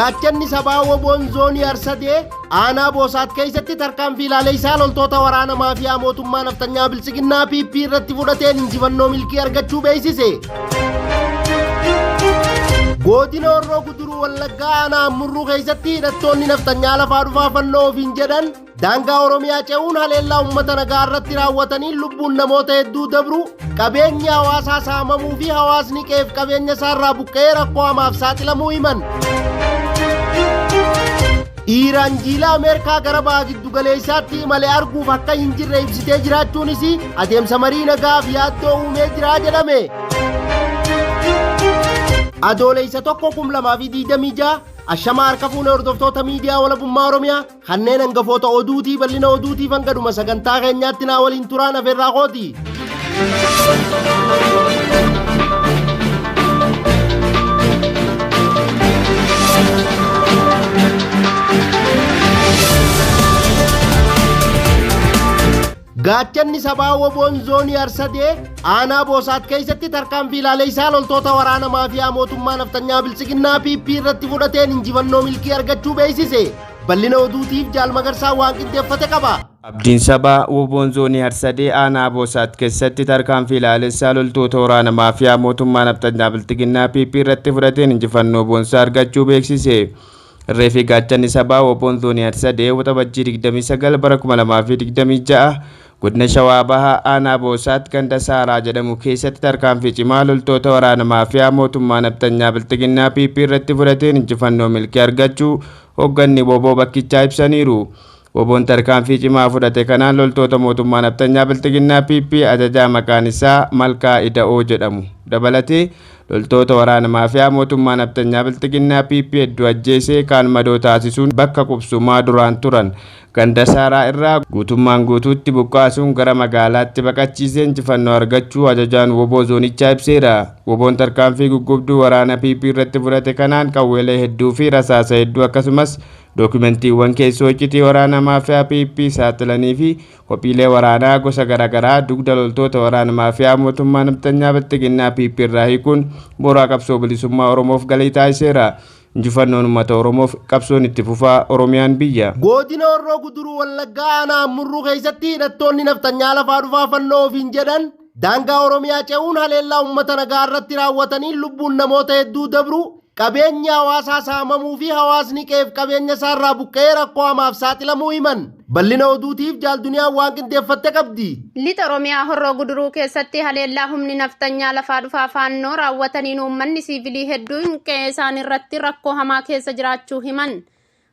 Gaachanni sabaa Woboon zoonii Arsadee aanaa Boosaat keessatti tarkaanfii ilaaleessaa loltoota waraana maafiyaa mootummaa naftanyaa Biltsiginnaa PP irratti fudhateen injifannoo milkii argachuu beeksise. Godina Horroo Guduruu Wallaggaa aanaa Ammurruu keessatti hidhattoonni naftanyaa lafaa dhufaa fannoo ofiin jedhan Daangaa Oromiyaa ce'uun haleellaa uummata nagaa irratti raawwataniin lubbuun namoota hedduu dabruu, qabeenyi hawaasaa saamamuu fi hawaasni qe'eef qabeenya isaarraa buqqa'ee rakkoo hamaaf saaxilamuu himan. Iiraan jiila Ameerikaa gara baha giddugaleessaatti imale arguuf akka hin jirre ibsitee jiraachuunis adeemsa marii nagaaf yaaddoo uumee jira jedhame. Adoolessa 1 2026 Ashamaa harka fuune hordoftoota miidiyaa walabummaa Oromiyaa Kanneen hangafoota oduutii bal'ina oduutiif hanga dhuma sagantaa keenyaatti naa waliin turaan afeerraa kooti. Gaachanni sabaa Woboon zoonii Arsadee aanaa Boosaat keessatti tarkaanfii ilaaleessaa loltoota waraana maafiyaa mootummaa naftanyaa Biltsiginnaa PP irratti fudhateen injifannoo milkii argachuu beeksise. Bal'ina oduutiif Jaal Magarsaa waan qindeeffate qaba. Abdiin Sabaa Woboon Zoonii Harsadee Aanaa Boosaat kessatti tarkaanfii ilaalessaa loltoota waraana maafiyaa mootummaa nafxanyaa Bilxiginnaa PP irratti fudhateen injifannoo boonsaa argachuu beeksise. Irree fi Gaachanni Sabaa Woboon Zoonii Harsadee Waxabajjii 29 bara 2026 Godina Shawaa Bahaa Aanaa Boosaat ganda Saaraa jedhamu keessatti tarkaanfii cimaa loltoota waraana maafiyaa mootummaa nafxanyaa Bilxiginnaa PP irratti fudhateen injifannoo milkii argachuu Hogganni wbo bakkichaa ibsaniiru. Wbo'n tarkaanfii cimaa fudhate kanaan loltoota mootummaa nafxanyaa Bilxiginnaa PP ajajaa maqaan isaa Malkaa Ida'oo jedhamu dabalatee loltoota waraana maafiyaa mootummaa nafxanyaa Bilxiginnaa PP hedduu ajjeesee kaan madoo taasisuun bakka qubsumaa duraan turan ganda Saaraa irraa guutummaan guutuutti buqqaasuun gara magaalaatti baqachiisee injifannoo argachuu ajajaan wbo zoonichaa ibseera. Wbo'n tarkaanfii guggubduu waraana PP irratti fudhate kanaan qawweelee hedduu fi rasaasa hedduu akkasumas dookumentiiwwan keessoo iccitii waraana maafiyaa PP saaxilanii fi kophiilee waraanaa gosa garaagaraa dugda loltoota waraana maafiyaa mootummaa nafxanyaa Bilxiginnaa PP irraa hiikuun mooraa qabsoo bilisummaa Oromoof galii taasiseera. Injifannoon uummata Oromoof qabsoon itti fufaa Oromiyaan biyya. Godina Horroo Guduruu Wallaggaa aanaa Ammurruu keessatti hidhattoonni nafxanyaa lafaa dhufaa fannoo ofiin jedhan Daangaa Oromiyaa ce'uun haleellaa uummata nagaa irratti raawwataniin lubbuun namoota hedduu dabruu, qabeenyi hawaasaa saamamuu fi hawaasni qe'eef qabeenya isaarraa buqqa'ee rakkoo hamaaf saaxilamuu himan. Bal'ina oduutiif Jaal Duniyaan waan qindeeffatte qabdi. Lixa Oromiyaa Horroo Guduruu keessatti haleellaa humni nafxanyaa lafaa dhufaa Faannoo raawwataniin uummanni siivilii hedduun qe'ee isaaniirratti rakkoo hamaa keessa jiraachuu himan.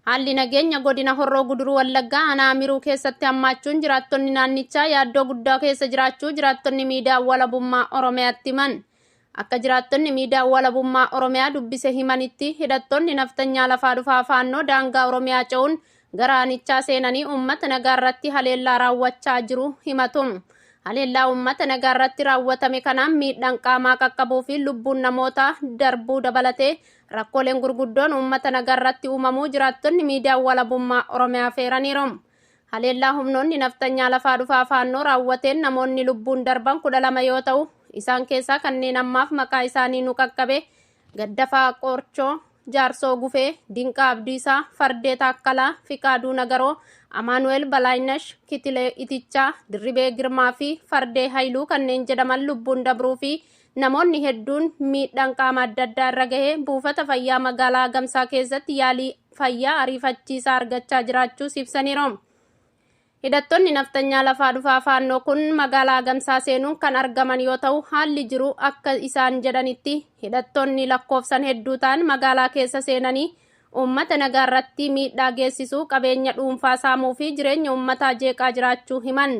Haalli nageenya godina Horroo Guduruu Wallaggaa aanaa Amiruu keessatti hammaachuun jiraattonni naannichaa yaaddoo guddaa keessa jiraachuu jiraattonni miidiyaa walabummaa Oromiyaatti himan. Akka jiraattonni miidiyaa walabummaa Oromiyaa dubbise himanitti hidhattoonni nafxanyaa lafaa dhufaa faannoo daangaa Oromiyaa ce'uun gara aanichaa seenanii uummata nagaa irratti haleellaa raawwachaa jiru himatu. Haleellaa uummata nagaa irratti raawwatame kanaan miidhaan qaamaa qaqqabuu fi lubbuun namootaa darbuu dabalatee Rakkooleen gurguddoon uummata nagaarratti uumamuu jiraattonni miidiyaa walabummaa Oromiyaaf eeraniiru. Haleellaa humnoonni nafxanyaa lafaa dhufaa faannoo raawwateen namoonni lubbuun darban 12 yoo ta'u, isaan keessaa kanneen ammaaf maqaa isaanii nu qaqqabe Gaddafaa Qoorchoo, Jaarsoo Gufee, Dinqaa Abdiisaa, Fardee Taakkalaa, Fiqaaduu Nagaroo, Amaanu'eel Balaayinash, Kitilee Itichaa, Dirribee Girmaa fi Fardee Hayiluu kanneen jedhaman lubbuun dabruu fi Namoonni hedduun miidhaan qaama adda addaa irra gahee buufata fayyaa magaalaa Agamsaa keessatti yaalii fayyaa ariifachiisaa argachaa jiraachuus ibsaniiru. Hidhattoonni nafxanyaa lafaa dhufaa faannoo kun magaalaa Agamsaa seenuun kan argaman yoo ta'u haalli jiru akka isaan jedhanitti hidhattoonni lakkoofsan hedduu ta'an magaalaa keessa seenanii uummata nagaa irratti miidhaa geessisuu, qabeenya dhuunfaa saamuu fi jireenya uummataa jeeqaa jiraachuu himan.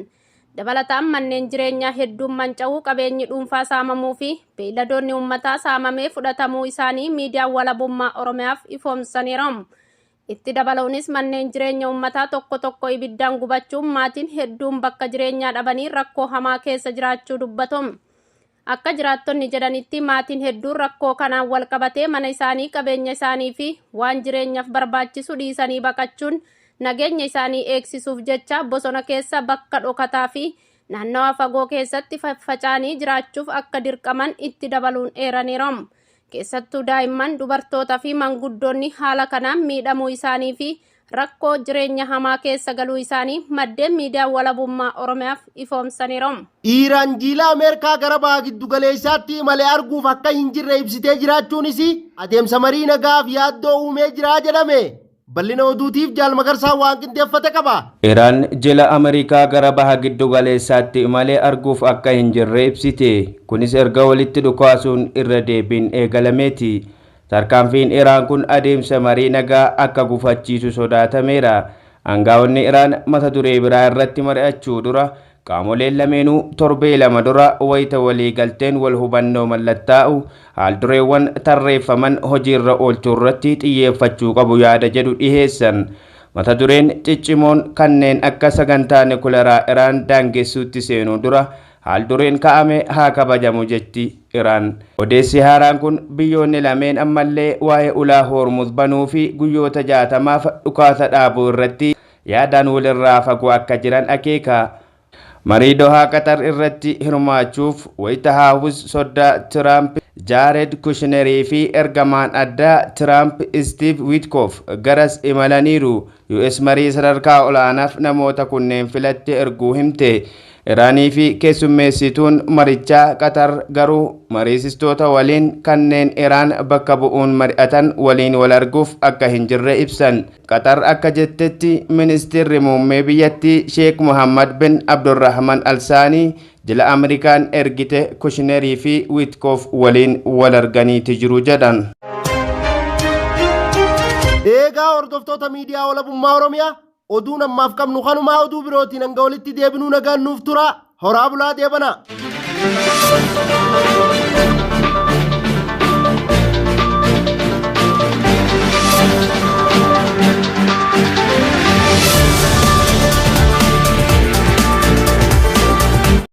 Dabalataan manneen jireenyaa hedduun manca'uu, qabeenyi dhuunfaa saamamuu fi beeyladoonni uummataa saamamee fudhatamuu isaanii miidiyaan walabummaa Oromiyaaf ifoomsaniiru. Itti dabaluunis manneen jireenya uummataa tokko tokko ibiddaan gubachuun maatiin hedduun bakka jireenyaa dhabanii rakkoo hamaa keessa jiraachuu dubbatu. Akka jiraattonni jedhanitti maatiin hedduun rakkoo kanaan walqabatee mana isaanii, qabeenya isaanii fi waan jireenyaaf barbaachisu dhiisanii baqachuun nageenya isaanii eegsisuuf jecha bosona keessa bakka dhokataa fi naannawa fagoo keessatti faffaca'anii jiraachuuf akka dirqaman itti dabaluun eeraniiru. Keessattuu daa'imman, dubartootaa fi manguddoonni haala kanaan miidhamuu isaanii fi rakkoo jireenya hamaa keessa galuu isaanii maddeen miidiyaa walabummaa Oromiyaaf ifoomsaniiru. Iiraan jiila Ameerikaa gara baha giddu galeessaatti imale arguuf akka hin jirre ibsitee jiraachuunis adeemsa marii nagaaf yaaddoo uumee jira jedhame. Bal'ina oduutiif Jaal Magarsaa waan qindeeffate qaba. Iraan jila Ameerikaa gara baha giddu galeessaatti imalee arguuf akka hin jirre ibsite. Kunis erga walitti dhukaasuun irra deebiin eegalameeti. Tarkaanfiin Iraan kun adeemsa marii nagaa akka gufachiisu sodaatameera. Aangaa'onni Iraan mata duree biraa irratti mari'achuu dura qaamoleen lameenuu torbee 2 dura wayita walii galteen wal hubannoo mallattaa'u haaldureewwan tarreeffaman hojiirra oolchuu irratti xiyyeeffachuu qabu yaada jedhu dhiheessan. Mata dureen ciccimoon kanneen akka sagantaa nukularaa Iraan daangessuutti seenuu dura haaldureen kaa'ame haa kabajamu jetti Iraan. Odeessi haaraan kun biyyoonni lameen ammallee waa'ee ulaa Hormuz banuu fi guyyoota 60f dhukaasa dhaabuu irratti yaadaan walirraa fagoo akka jiran akeeka. Marii Dohaa Qatar irratti hirmaachuuf Wayita Haawus soddaa Tiraamp Jaared Kushnerii fi ergamaan addaa Tiraamp Steve Witkoff garas imalaniiru. US marii sadarkaa olaanaaf namoota kunneen filatte erguu himte. Iraanii fi keessummeessituun marichaa Qatar garuu mariisistoota waliin kanneen Iraan bakka bu'uun mari'atan waliin wal arguuf akka hin jirre ibsan. Qatar akka jettetti ministeerri muummee biyyattii Sheek Muhammad bin Abdurrahman Alsaanii jila Ameerikaan ergite Kushnerii fi Witkoff waliin wal arganiiti jiru jedhan. Eegaa hordoftoota miidiyaa walabummaa Oromiyaa, oduun ammaaf qabnu kanumaa. Oduu birootiin hanga walitti deebinuu nagaan nuuf tura. Horaa bulaa deebanaa.